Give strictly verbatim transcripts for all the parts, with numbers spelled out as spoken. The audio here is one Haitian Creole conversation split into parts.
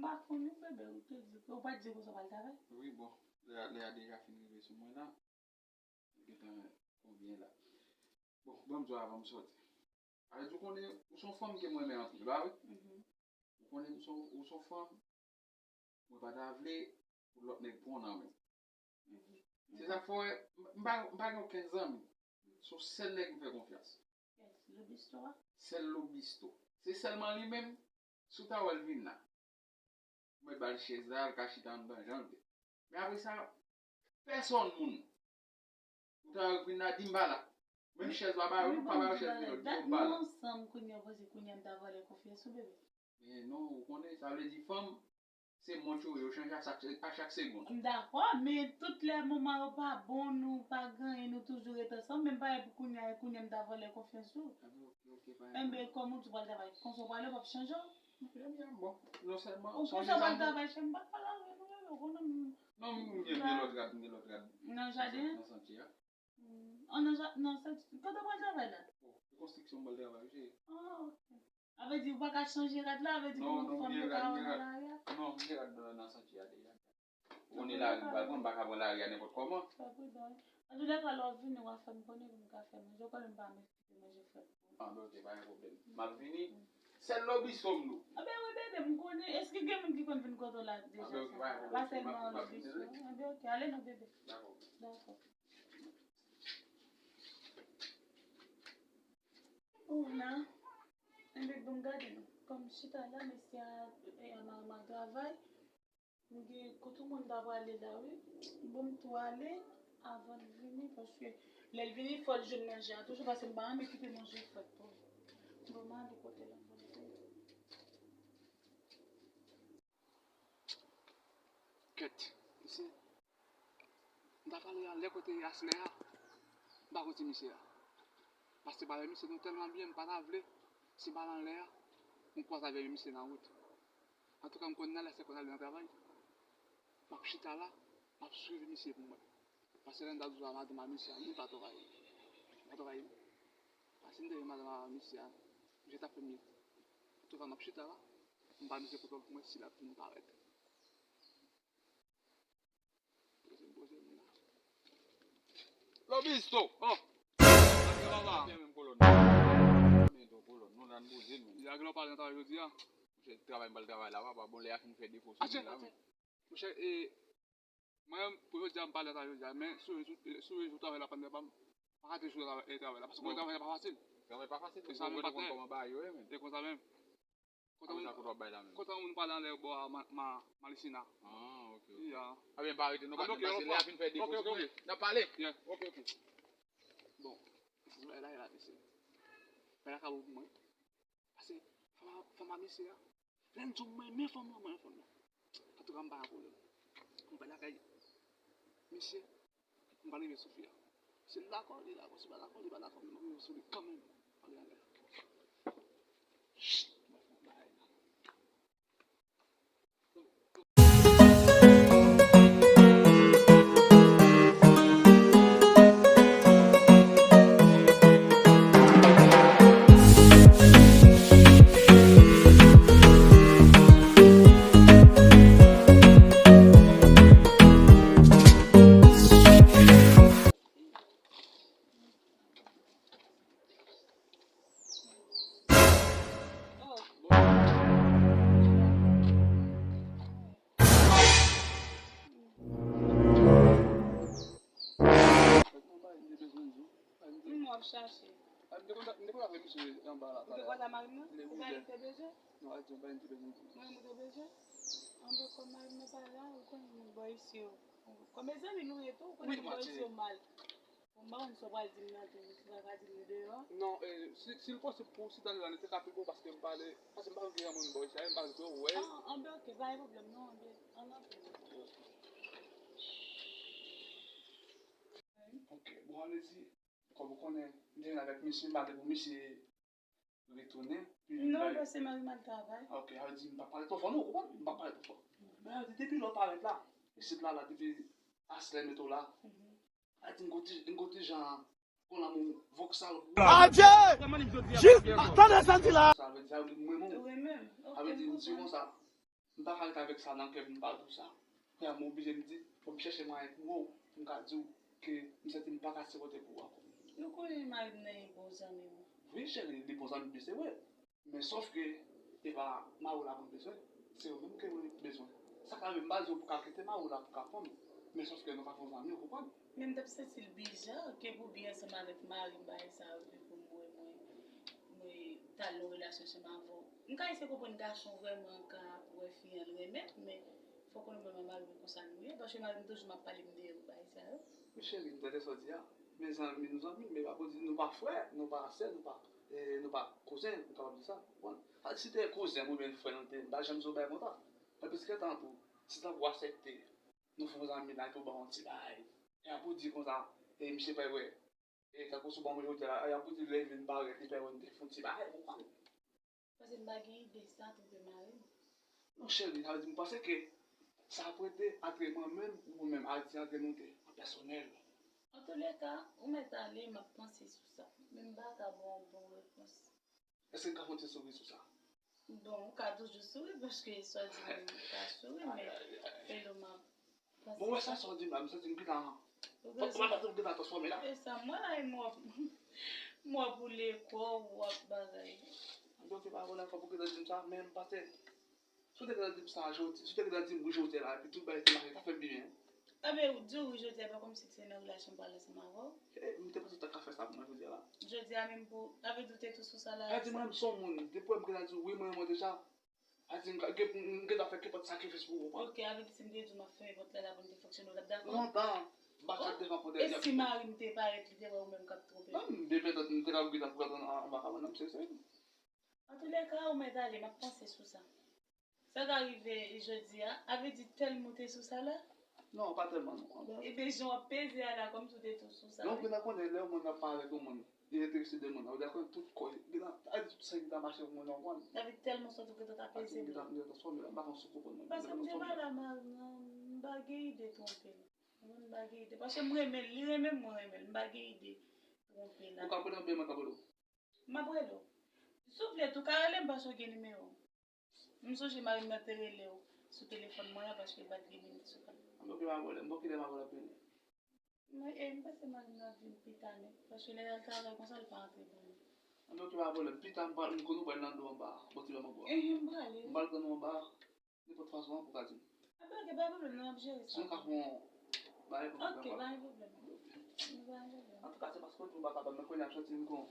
M pa konn, bebe, ou te di, ou pa t di konsa w pral travay? Wi, bon, lè, lè a deja fin rive sou mwen la. Gentan konbyen la? Bon, ban m di w avan m sòti. Ale di w konnen, ou se yon fanm ke mwen renmen anpil, pa vre? Mhm. Ou konnen m se yon, ou se yon fanm, mwen pa ta vle pou lòt nèg pran w nan men. Mhm. Se sa k fè w wè, m, m pa, m pa gen okenn zanmi. Se yon sèl nèg m fè konfyans. Yes, Lobisto a? Sèl Lobisto. Se sèlman li menm, si w ta wè l vin la. Mwen ba l chèz la, l ka chita anndan jan l vle. Men apre sa, pèsòn moun. Ou ta wè l vin la, di m pa la. Menm chèz la, ba yo, pa ba yo chèz li, yo di yo m pa la. Nou ansanm kounye a, poze kounye a, m ta vòlè konfyans ou, bebe. Men non, ou konnen, sa vle di fanm, se mont yo, yo chanje a chak, a chak segonn. M dakò, men tout lè moman yo pa bon, nou pa gen anyen, nou toujou ret ansanm, menm pa pou kounye a, kounye a m ta vòlè konfyans ou. Enben, kòm ou di w pral travay, konsa w prale, w p ap chanje w? Ebyen, bon, non sèlman. Ou konsa w pral travay, chè, m pa t pral avè nou, bebe, ou konnen m. Non, m gen, m gen lòt rad, m gen lòt rad. Nan jaden an? Nan santye a. Hmm. An, nan ja-, nan santye, kote w pral travay la? Bon, se konstriksyon m pral travay, wi, cheri. Ah, ok. Sa vle di ou pa ka chanje rad la, sa vle di pou yon fanm yo ka wè nan lari a? Non, m gen rad nan, nan santye a deja. Ou konnen lari m pral pran, m pa ka pran lari a nenpòt kòman. Fè pridan wi. Antoulèka, lè w vini, w a fè m konnen pou m ka fè manje. Ou konnen m pa renmen kite manje frèt. Ah, men ok, pa gen pwoblèm. M ap vini. Sèl Lobisto m dou. Anben wi, bebe, m konnen. Èske gen moun ki konn vin kote w la deja? Anben ok, pa gen pwoblèm. Pa sèlman Lobisto. Anben ok, ale non, bebe. Dakò. Dakò. Ou la. Enben, bon, gade non. Kòm chita la, mesye a, e, a mari m al travay. M gen kote moun ta prale la, wi. Bon, m tou ale avan l vini, paske lè l vini, fò l jwenn manje a toujou, paske m pa renmen kite manje frèt pou li. Bon, m ale kote l anvan l vini. Kèt, mesye. M ta prale anlè kote Aslè a. M pa konn ti misye a. Paske m avè misye nou tèlman byen, m pa ta vle, si m al anlè a, m kwaze avè misye nan wout. Antouka, m konn nan lè se konn ale nan travay. M ap chita la, m ap swiv misye pou m wè. Paske lè m t ap di w a madanm a misye a, li pa twò rayi m. Li pa twò rayi m. Paske si m te gen madanm a misye a, misye t ap fè m byen. Antouka, m ap chita la, m ba misye kontwòl pou m wè si l ap vin parèt. Lobisto! Oh! Sa k gen papa? Byen menm kolòn. Men ton kolòn, nou la n poze n menm. Lè a gen lè w pale nan travay jodi a? Monchè, travay m pral travay la, papa. Bon, lè a fin fè defo sou mwen la, men. Monchè, e, mwen menm, pou jodi a, m pale nan travay jodi a, men si w, si w, si w travay la pa n pa m, pa rate jou travay, e, travay la, paske travay la pa fasil. Travay pa fasil, e sa menm, patnè. Kòman bagay yo ye, men. E konsa menm. Kote moun, kote moun pale anlè bò a ma, ma, Malisina. Ah, ok, ok. Ya. Ebyen, pa rete non, patnè, paske lè a fin fè defo sou mwen. N ap pale. Yeah. Ok, ok. Bon, se bagay la, la, mesye. Bagay la ka bon pou mwen. Paske fanm a, fanm a mesye a. Lè m di w mwen renmen fanm nan, mwen renmen fanm nan. Antouka, m pa gen pwoblèm. M pral lakay misye. M pral rive sou fi a. Si l dakò, li dakò. Si l pa dakò, li pa dakò. Men m ap rive sou li kanmenm. Ale, ale. Moun w ap chache. M te konn, m te konn avè misye anba la. Ou te kwaze ak mari m nan? Ou pa di m te bezwen? Non, pa di m, pa di m te bezwen. Mwen, m te bezwen? Anben, kòm mari m nan pa la, ou konnen moun bò isi yo. Kòm mezanmi nou ye tou, ou konnen moun bò isi yo mal. Bon, m pa konn sa w pral di m nan tou, si w pa ka di m deyò. Non, e, si, si l posib pou w chita la, li te ka pi bon, paske m pale, paske m pa vle gen moun bò isi a, m pa vle tou wè. Ah, anben, ok, pa gen pwoblèm, non, anben, ann antre. Ok, bon, ann di, kòm ou konnen, m te vin avèk misye, m pa vle pou misye retounen. Non, paske mari m al travay. Ok, sa vle di m pa pale twò fò, non, ou konprann? M pa pale twò fò. Men sa vle di depi lè w parèt la, isit la, la, depi Aslè mete w la, sa vle di m gon ti, m gon ti jan, gon lanmou vòksal pou ou. Adje! Jis, tande sa l di la. Sa vle di, sa vle di m renmen w. Ou renmen m? Sa vle di m di konsa. M pa ka rete avèk sa nan kè m, m pa di w sa. Frè, m oblije m di, fò m chèche mwayen pou ou, pou m ka di w ke m santi m pa ka sipote pou ou ankò. Ou konnen mari m nan e bon zanmi m. Wi, cheri, li bon zanmi m, se vre. Men sòf ke, e pa mari w la pou l bezwen, se ou menm ke mwen bezwen. Sa ka rive, m pa di w pou ka kite mari w la pou ka pran m. Men sòf ke nou ka fè zanmi, ou konprann? Men m t ap santi l bizar ke pou byen ansanm avèk mari m, bagay sa yo, epi pou m wè mwen, mwen t al nan relasyon ansanm avè w. M ka eseye konprann gason vrèman ka wè fi an l renmen l, men fòk ou konnen mwen mari m konsa nou ye, paske mari m toujou m ap pale m de bagay sa yo. Wi, cheri, m tande sa w di a. Men zanmi nou zanmi, men pa pou di nou pa frè, nou pa sè, nou pa, eh, nou pa kouzen, nou kapab di sa. Bon, a, si te kouzen m oubyen frè nou te, m pa janm di w bagay konsa. Epi se gentan tou, si tankou w aksepte, nou fè yon zanmi la, epi w ban yon ti bagay. E apre w di konsa, e misye pa wè. E tankou si w ban mwen jodi a, e apre w di lè l vin parèt, li fè wè m te fè yon ti bagay, ou konprann? Paske m pa gen ide sa twonpe mari m. Non, cheri, sa vle di m panse ke sa ap rete ant mwen menm ou ou menm, a di ant nou de, an pèsonèl. Antoulèka, ou mèt ale, m ap panse sou sa. Men m pa ka ba w bon repons. Èske n ka fè yon ti souri sou sa? Bon, ou ka toujou souri, paske sa w di m ka souri, men Pelo m ap panse. Bon, wè sa, sa w di m la, m santi m gentan. Ou pa santi m gentan transfòme la? E sa, mwen la, e m w ap, m w ap woule kò w, w ap bagay. Donk, se pa vre, fòk ou gentan di m sa, men m panse, si w te gentan di m sa jodi, si w te gentan di m wi jodi a la, epi tout bagay te mache, ta fè m byen. Enben, ou di w wi jodi a, pa kòmsi se nan relasyon m pral ansanm avè w. E, m te panse w ta ka fè sa pou mwen jodi a la. Jodi a menm pou, sa vle di w te tou sou sa la. Sa vle di mwen menm se yon moun, depi w wè m gentan di w wi, mwen renmen w deja. Sa vle di m ka, gen, m gentan fè kenpòt sakrifis pou ou, ou konprann? Ok, sa vle di si m te di w m ap fèmen pòt la, la pou n te fonksyone, w t ap dakò? Lontan, m pa t ap defann kont. E si mari m te parèt, li te wè ou menm k ap twonpe l? Non, m depi m te ka gentan pral anba kabann nan, m sezi. Antoulèka, ou mèt ale, m ap panse sou sa. Sa ka rive jodi a, sa vle di tèlman w te sou sa la? Non, pa tèlman non. Ebyen, jan w ap peze a la, kòmsi w te tou sou sa, wi. Non, men nan konnen lè yon moun ap pale avèk yon moun, li enterese de moun nan, ou dakò tout kò, li gentan, a di tout san li ta mache pou moun nan, ou konprann? Sa vle di tèlman w santi w gentan ta peze li. Gentan, gentan transfòme la, m pa konn si w konprann mwen. Paske m te pale a mari m nan, m pa gen ide twonpe l. M pa gen ide. Paske m renmen l, li renmen m, mwen renmen l. M pa gen ide twonpe la. Ou ka pran nan men mwen, ka pran. M ap rele w. Si w vle tou, w ka rele m paske w gen nimewo m. M sonje mari m nan te rele w sou telefòn mwen an paske l pa t gen minit sou kay. Anben, ok, pa pwoblèm. Bon, kilè m ap rele w? Mwen, e, m panse mari m nan vin pita nèt, paske lè l al travay konsa, l pa antre bonè. Anben, ok, pa pwoblèm. Pita, m pral, m konnen w pral nan do anba a, bò ti lòm anba a. Ehe, m prale. M pral pran nou anba a. Nenpòt fason an pou ka di m. Anben, ok, pa gen pwoblèm, non, n ap jere sa. Si nou ka fè yon bagay pou nou kapab. Ok, pa gen pwoblèm. Nou pa gen pwoblèm. Antouka, se paske w di w pa kapab, men kounye a m santi m gon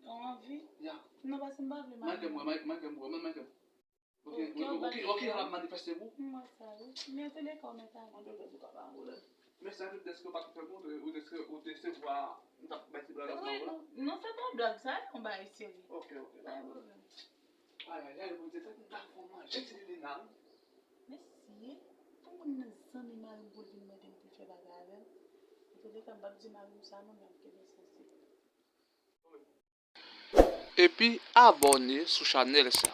yon anvi. Ya. Non, paske m pa vle mari m. Manke m wè, manke, manke m wè, mwen manke m. Ok, ok, ok, ok, l ap manifeste pou. M wè sa, wi. Men antoulèka, w mèt ale. Antoulèka, pa gen pwoblèm. Mèsi anpil dèske w pa t fè m wont, ou dèske ou te resevwa, m t ap bay ti blag la pou ou la. Non, se pa blag, sa, yon bagay serye. Ok, ok, pa gen pwoblèm. Ay, ay, ay, Bondye, fè m ta fè w manje ti Lilina, wi. Mèsi. Pou moun nan zanmi mari m pou l vin mande m pou l fè bagay avè l. Antoulèka, m p ap di mari m sa non, men m kenbe sa se. Epi abòne sou chanèl sa.